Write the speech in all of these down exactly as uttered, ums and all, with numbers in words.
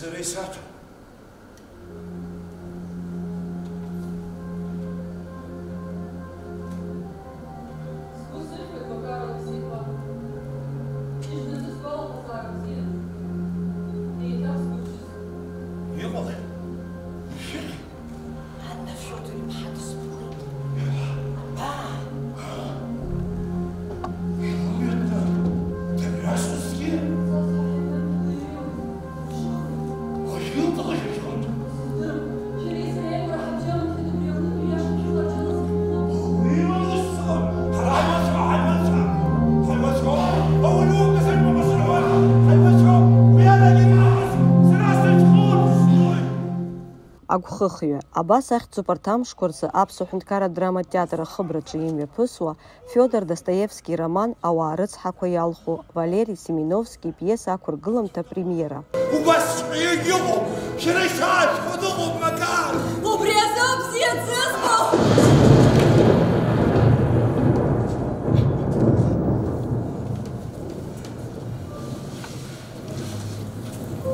Сара исаҭәам. Сгәы сыхьуеит, Макар Алықьсеиԥа. Ижәдыруаз сгәалаҟазаара бзиан. Еиҭах сгәы бжьысуеит. Иҟалеи? Ишәыхь? Анна Фёдоровна ҳадысԥылеит. Абаа! Километр дымҩасызҭгьы? Уажә илҭаху шәыхьуеит. Уи мамызт, ҳара ҳаиуацәа, ҳаиуацәа, ҳаиуацәа, ауаҩы указар мамызт, ҳаиуацәа, уи адагьы мамызт, сара сыҽхәыцуеит. Агәхыхҩы, абас ахьӡуп арҭ амшқәа рзы Аԥсуа ҳәынҭқарратә драматә театр ахыбраҿы имҩаԥысуа Фиодор Достоевски ироман Ауаа рыцҳақәа иалху Валери Семеновски ипиеса ақәыргыламҭа апремиера. Убасҵәҟьа иҟоуп, шәара ишаашәҳәо дыҟоуп, Макар! Убри азы бзиа дзызбо!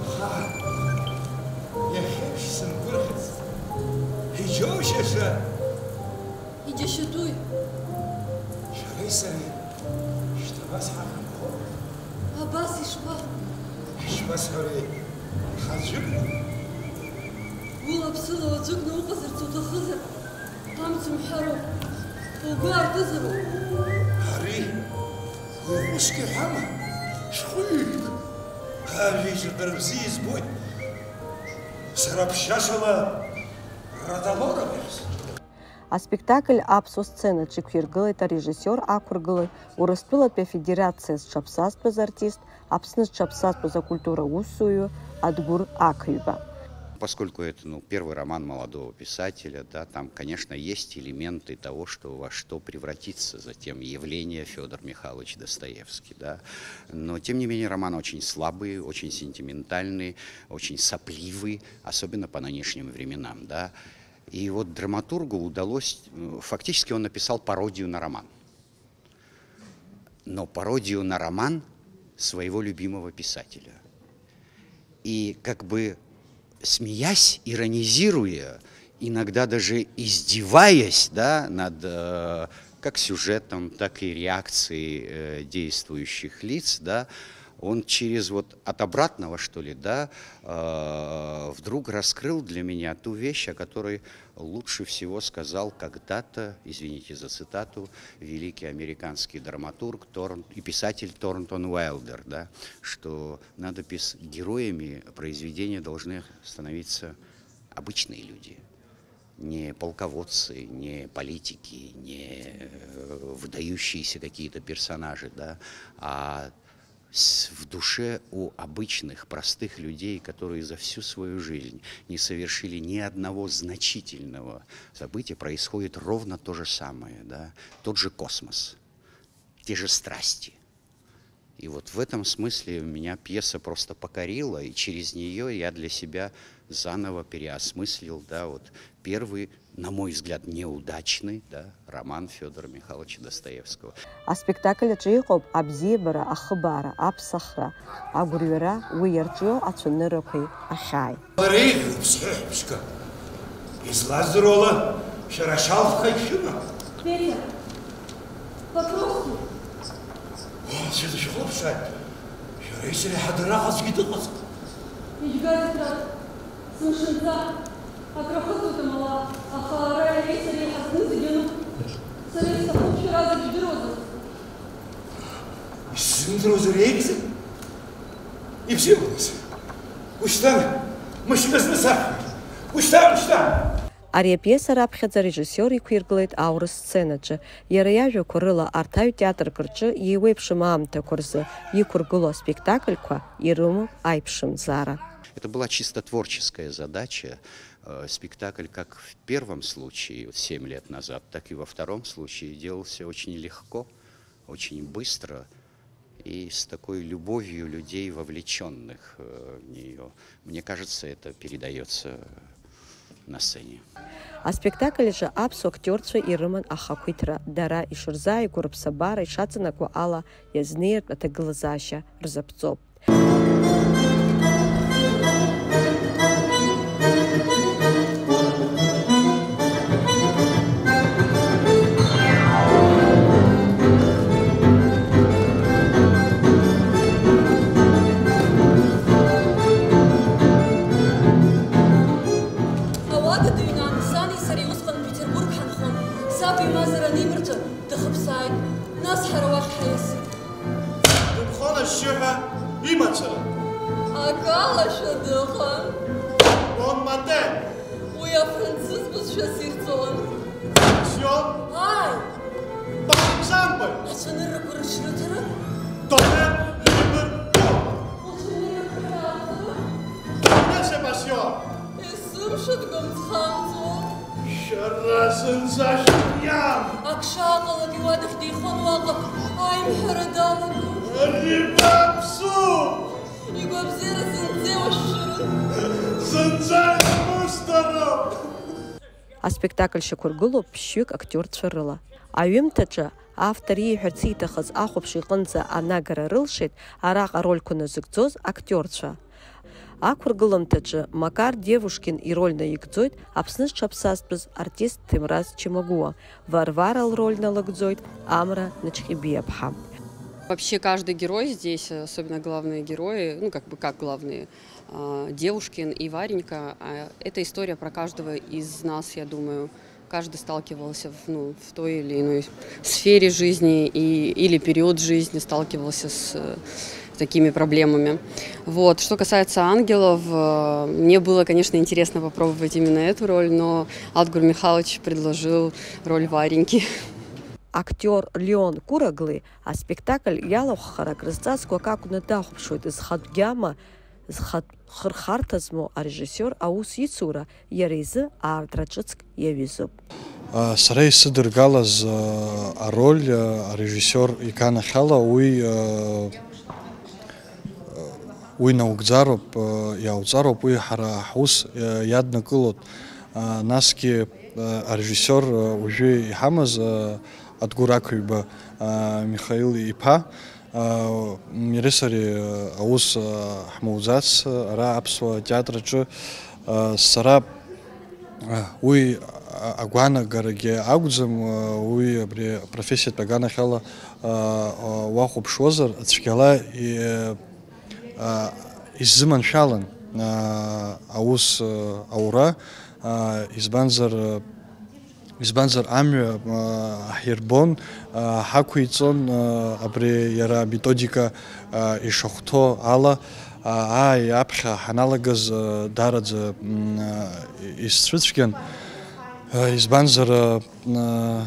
Аха, иахьеиԥш сымгәырӷьац. Иџьоушьаша! Иџьашьатәуи? Шәареи сареи шьҭа абас ҳаҟамкәоуп. Абас ишԥа? Ишԥасҳәари? Ҳаӡәыкны? Ула-ԥсыла уаӡәыкны уҟазарц уҭахызар, амц умҳәароуп. Угәы аартызароуп. Ари уи усгьы ҳәама? Шәҟәыҩҩык! Ажәеиза дара бзиа избоит. Сара ԥшьашала Радалора быхьӡ. Аспектакль аԥсуа сценаҿ иқәиргылеит арежиссиор ақәыргылаҩ, Урыстәылатәи Афедерациа зҽаԥсазтәыз артист, Аԥсны зҽаԥсазтәыз акультура усзуҩы Адгәыр Ақыҩба. Поскольку это, ну, первый роман молодого писателя, да, там, конечно, есть элементы того, что, во что превратится затем явление Фёдор Михайлович Достоевский, да. Но, тем не менее, роман очень слабый, очень сентиментальный, очень сопливый, особенно по нынешним временам, да. И вот драматургу удалось, э, фактически он написал пародию на роман. Но пародию на роман своего любимого писателя. И как бы смеясь, иронизируя, иногда даже издеваясь, да, над, э, как сюжетом, так и реакцией, э, действующих лиц, да, он через вот от обратного, что ли, да, э, вдруг раскрыл для меня ту вещь, о которой лучше всего сказал когда-то, извините за цитату, великий американский драматург Торн-, и писатель Торнтон Уайлдер, да, что надо пис-, героями произведения должны становиться обычные люди. Не полководцы, не политики, не, э, выдающиеся какие-то персонажи, да, а с-, в душе у обычных, простых людей, которые за всю свою жизнь не совершили ни одного значительного события, происходит ровно то же самое, да? Тот же космос, те же страсти. И вот в этом смысле меня пьеса просто покорила, и через неё я для себя заново переосмыслил, да, вот первый, на мой взгляд, неудачный, да, роман Фёдора Михайловича Достоевского. Аспектакль аҿы иҟоуп абзиабара, ахыбаара, аԥсахра, агәырҩара, уи иарҿиоу ацәаныррақәеи ахьааи. Лара еиӷьуп сҳәыҳәԥшқа. Излаздыруала, шәара ашьалфха ишәымам? Петя, Покровский. О, сыдышәхәаԥшааит. Шәареи сареи ҳадырра аӡәгьы дыҟаӡам. Ижәгазеи, дад? Сымшынҵа. Акрахыҵуеит амала, аха ара иареи сареи ҳазну зегь ануп. Сара исҭахуп шәара зегь жәдыруазар. Исзымдыруазар еигӡам? Ибзиоуп, нас. Ушьҭан, мышкы зны саҳәоит. Ушьҭан, ушьҭан! Ари апиеса раԥхьаӡа арежиссиор иқәиргылеит аурыс сценаҿы. Иара иажәақәа рыла, арҭ аҩ театрк рҿы иеиуеиԥшым аамҭақәа рзы иқәыргылоу аспектакльқәа ирымоуп аиԥшымзаара. Это была чисто творческая задача. Э, спектакль как в первом случае, вот семь лет назад, так и во втором случае делался очень легко, очень быстро и с такой любовью людей, вовлечённых, э, в неё. Мне кажется, это передаётся на сцене. Аспектакль аҿы аԥсуа актиорцәа ирыман ахақәиҭра, дара ишырзааигәоу рыԥсабара ишаҵанакуа ала иазнеиртә аҭагылазаашьа рзаԥҵоуп. Имацара. Акалашәа дыҟан. Бон матен. Уи афранцыз бызшәа сирҵон. Сион. Ааи, Бон самбай. ацәаныррақәа рыҽрыҭара. Тонер либер. Уцәаныррақәа рааӡара. Тонер сепасион. Есымша дгәамҵхамҵуа. Шәара зынӡа шәыриам. Ак шааҟалак иуадахь деихон уаҟа аимҳәара далагон. Ари баԥсуп. Игәабзиара зынӡа иуашәшәарын. Зынӡа исмысдароуп. Аспектакль шьақәыргылоуп ԥшьҩык актиорцәа рыла. Аҩымҭаҿы автор ииҳәарц ииҭахыз ахәаԥш иҟынӡа анагара рылшеит араҟа арольқәа назыгӡоз актиорцәа. Ақәыргыламҭаҿы Макар Девушкин ироль наигӡоит Аԥсны зҽаԥсазтәыз артист Ҭемраз Чамагәуа, Варвара лроль налыгӡоит Амра Начхьибиаԥҳа. Вообще каждый герой здесь, особенно главные герои, ну как бы как главные, а, Девушкин и Варенька, а, это история про каждого из нас, я думаю. Каждый сталкивался в, ну, в той или иной сфере жизни и, или период жизни сталкивался с э, такими проблемами. Вот. Что касается ангелов, э, мне было, конечно, интересно попробовать именно эту роль, но Адгур Михайлович предложил роль Вареньки. Актиор Леон Кураглы аспектакль иалахәхарак рызҵазкуа акакәны дахәаԥшуеит, зхатә гьама, зхатә хырхарҭа змоу арежиссиор аус ицура иара изы аартра ҿыцк иаҩызоуп. А, сара исыдыргалаз, а, ароль, а, арежиссиор иганахьала уи, а, уи наугӡароуп, а, иауҵароуп, уи ҳара ҳус, а, иаднакылоит. А, насгьы, а, арежиссиор, а, уажәы иҳамаз, а, Адгәыр Ақәиба, а, Михаил иԥа, а, иареи сареи, а, аус, а, ҳмоуӡац, а, ара аԥсуа театраҿы, а, сара, а, уи, а, агәаанагарагьы акәӡам, а, уи абри апрофессиатә аганахьала, а, а, уахәаԥшуазар, цәгьала и-, а, исзыманшәалан, а, аус, а, аура, а, избанзар, а, избанзар, амҩа, а, ҳирбон, а, ҳақәиҵон, а, абри иара аметодика, а, ишахәҭоу ала, а, ааи аԥхьа ҳаналагаз, а, даараӡа, м, а, исцәыцәгьан, а, избанзар, а, а,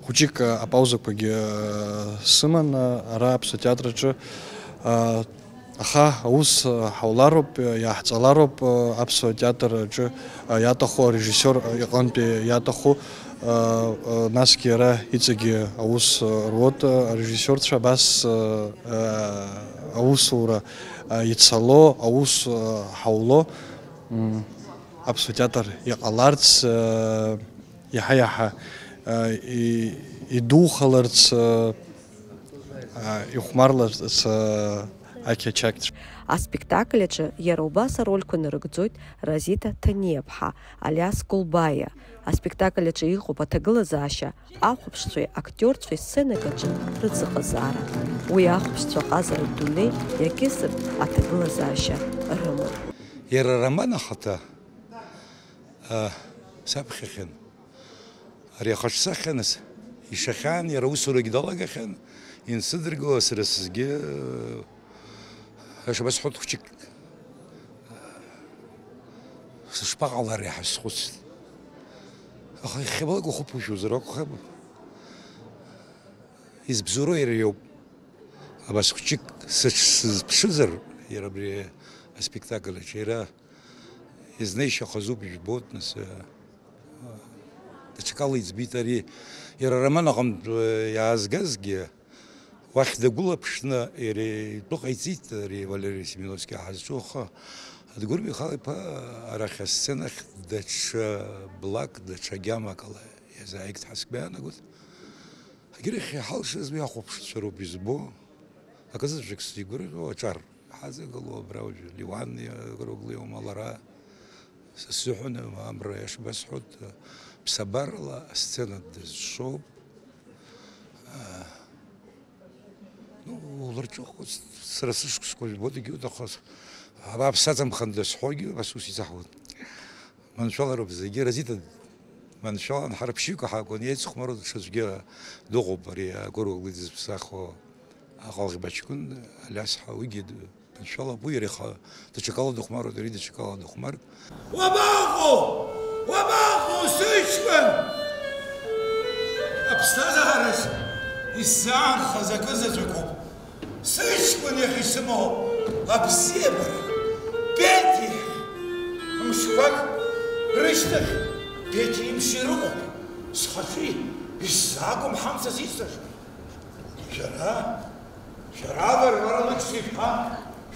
хәыҷык, а, апаузақәагьы, а, сыман, а, ара аԥсуа театраҿы, а, Аха аус, а, ҳаулароуп, а, иааҳҵалароуп, а, аԥсуа театр аҿы, а, иаҭаху арежиссиор, а, иҟынтәи иаҭаху, а, а, насгьы иара иҵегьы аус, а, руоуп, а, арежиссиорцәа абас, а, а, аусура, а, ицало, аус, а, ҳауло, м, аԥсуа театр иҟаларц, а, иаҳа-иаҳа, а, и-, идухаларц, а, а, ихәмарларц, а, ақьачақьцәа. Аспектакль аҿы иара убас арольқәа нарыгӡоит Разита Ҭаниаԥҳа, Алиас Кәылбаиа. Аспектакль аҿы иҟоуп аҭагылазаашьа, ахәаԥшцәеи актиорцәеи сценак аҿы рыҵаҟазаара. Уи ахәаԥшцәа ҟазаратә дунеи иакьысыртә аҭагылазаашьа рымоуп. Иара ароман ахаҭа, а, саԥхьахьан. Ари ахаҿсахьа нас ишахьан, иара аусурагьы далагахьан, инсыдыркыло сара сызгьы, а, ашабас ҳәоит хәыҷык, а, сышԥаҟалари ҳәа схәыцт. Аха иахьабалак ухыԥушәозар акәхап. Избзоуроу иара иоуп. Абас хәҷык сыҽ-, сызԥшызар, иара абри аспектакль аҿы, иара изнеишьахаз ауп, ижәбоит, нас, э, даҽакала иӡбеит ари, иара ароман аҟынтә, э, иаазгазгьы, уахь дагәылаԥшны, иара итәы ҟаиҵеит, ари Валери Семеновски ҳазҿу, аха Адгәыр Михал-иԥа арахь асценахь даҽа блак, даҽа гьамак ала иазааигт ҳәа сгәы иаанагоит. Егьырахь иҳалшаз уи ахәаԥшцәа роуп избо. Акызаҵәык сзигәырӷьо аҿар ҳазыгылоу абра уажәы Леуан Круглиоума лара. Са сзыҳәан амра иашбасҳәоит, ԥсабарала асцена дазшоуп. Ну, улырҿыхоит, сара сышықәсқәа жәбоит, егьиуҭахыз. Абааԥс, саҵамхандаз сҳәогьы, абас ус иҵаҳауеит. Маншәалароуп зегьы, Разита, маншәалан, ҳара ԥшьҩык ҳакәын, еицыхәмаруа даҽаӡәгьы дыҟоуп, ари агәыруа уи дызԥсахуа Аҟалӷьба ҷкәын Алиас ҳәа, уигьы д-, Иншалла, уи иара ихы даҽакала дыхәмаруеит, ари даҽакала дыхәмарт. Уабаҟоу? Уабаҟоу, сыҷкәын? Аԥсҭазаараз исзаанхаз акы заҵәыкоуп. Сыҷкәын иахь исымоу абзиабара, Петиа иахь. Мшқәак рышьҭахь Петиа имши рыҟоуп. Схаҿы исзаагом ҳамҭас исҭаша. Шәара, шәара Варвара Алықьса-иԥҳа,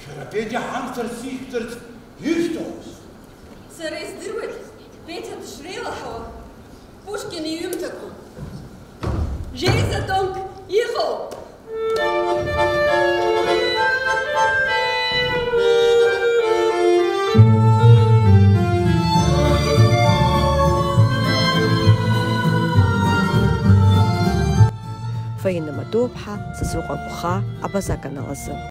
шәара Петиа ҳамҭарц ишәҭарц ишәҭахыз. Сара издыруеит, Петиа дышреилаҳауа Пушкин иҩымҭақәа. Жәеиза томк иҟоуп. Фаина Матуаԥҳа, Сасрыҟәа Гәхаа, Абаза аканал азы.